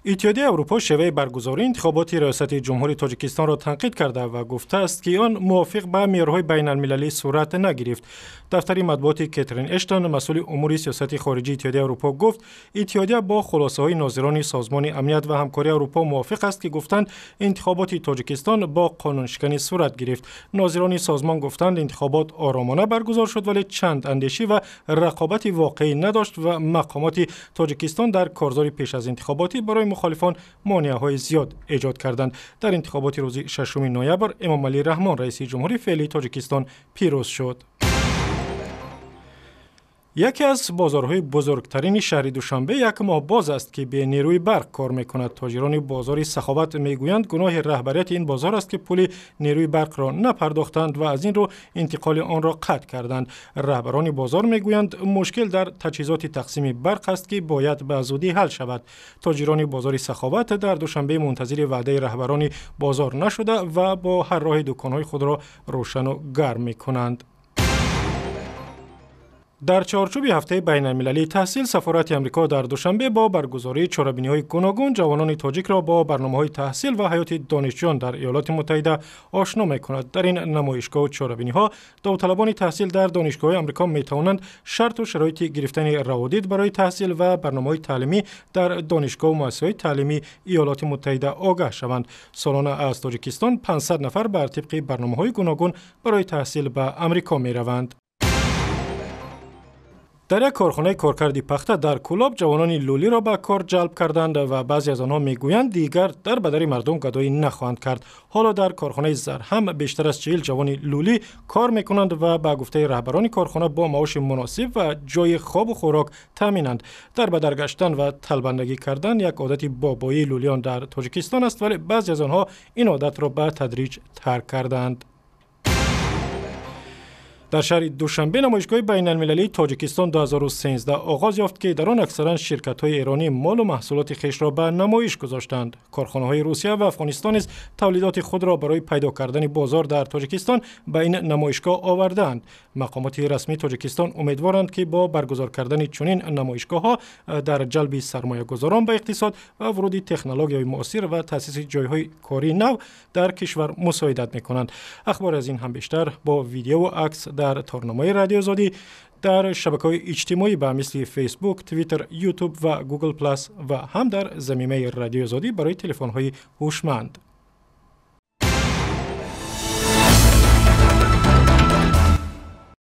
Иттиҳодияи Аврупо шеваи баргузории интихоботи Риёсати Ҷумҳурии Тоҷикистонро танқид карда ва гуфтааст, ки он мувофиқ ба меъёрҳои байналмилалӣ сурат нагирифт. Дафтари матбуоти Кетрин Эштон, масъули умури сиёсати хориҷии Иттиҳодияи Аврупо, гуфт, иттиҳодия бо хулосаҳои нозирони Созмони Амният ва Ҳамкории Аврупо мувофиқ аст, ки гуфтанд, интихоботи Тоҷикистон бо қонуншиканӣ сурат гирифт. Нозирони созмон гуфтанд, интихобот оромона баргузор шуд, вале чанд андешӣ ва рақобати воқеӣ надошт ва мақомоти Тоҷикистон дар корзори пеш аз интихоботӣ барои мухолифон монеаҳои зиёд эҷод карданд. Дар интихоботи рӯзи 6 ноябр Эмомалӣ Раҳмон, раиси ҷумҳури феълии Тоҷикистон, пирӯз шуд. Яке аз бозорҳои бузургтарини шаҳри Душанбе як моҳ боз аст, ки бе нерӯи барқ кор мекунад. Тоҷирони бозори Саховат мегӯянд, гуноҳи раҳбарияти ин бозор аст, ки пули нерӯи барқро напардохтанд ва аз ин рӯ интиқоли онро қатъ карданд. Раҳбарони бозор мегӯянд, мушкил дар таҷҳизоти тақсими барқ аст, ки бояд ба зудӣ ҳал шавад. Тоҷирони бозори Саховат дар Душанбе мунтазири ваъдаи раҳбарони бозор нашуда ва бо ҳар роҳи дуконҳои худро рӯшану гарм мекунанд. Дар чорчӯби ҳафтаи байналмилалии таҳсил, сафорати Амрико дар Душанбе бо баргузории чорабиниҳои гуногун ҷавонони тоҷикро бо барномаҳои таҳсил ва ҳаёти донишҷӯён дар Иёлоти Муттаҳида ошно мекунад. Дар ин намоишгоҳу чорабиниҳо довталабони таҳсил дар донишгоҳҳои Амрико метавонанд шарту шароити гирифтани раводид барои таҳсил ва барномаҳои таълимӣ дар донишгоҳу муассисаҳои таълимии Иёлоти Муттаҳида огаҳ шаванд. Солона аз Тоҷикистон 500 нафар бар тибқи барномаҳои гуногун барои таҳсил ба Амрико мераванд. Дар як корхонаи коркарди пахта дар Кӯлоб ҷавонони лӯлиро ба кор ҷалб карданд ва баъзе аз онҳо мегӯянд, дигар дар бадари мардум гадоӣ нахоҳанд кард. Ҳоло дар корхонаи Зарҳам бештар аз 40 ҷавони лӯлӣ кор мекунанд ва ба гуфтаи раҳбарони корхона бо маоши муносиб ва ҷои хобу хӯрок таъминанд. Дар бадар гаштан ва талбандагӣ кардан як одати бобоии лӯлиён дар Тоҷикистон аст, вале баъзе аз онҳо ин одатро ба тадриҷ тарк карданд. Дар шаҳри Душанбе намоишгоҳи байналмилалии Тоҷикистон 2013 оғоз ёфт, ки дар он аксаран ширкатҳои эронӣ молу маҳсулоти хешро ба намоиш гузоштанд. Корхонаҳои Русия ва Афғонистон низ тавлидоти худро барои пайдо кардани бозор дар Тоҷикистон ба ин намоишгоҳ овардаанд. Мақомоти расмии Тоҷикистон умедворанд, ки бо баргузор кардани чунин намоишгоҳҳо дар ҷалби сармоягузорон ба иқтисод ва вуруди технологияҳои муосир ва таъсиси ҷойҳои кории нав дар кишвар мусоидат мекунанд. Ахбор аз ин ҳам бештар бо видеову акс дар торнамои Радиои Озодӣ дар шабакаҳои иҷтимоӣ ба мисли Фейсбук, Твиттер, Ютуб ва Гугл Плюс ва ҳам дар замимаи Радиои Озодӣ барои телефонҳои ҳушманд.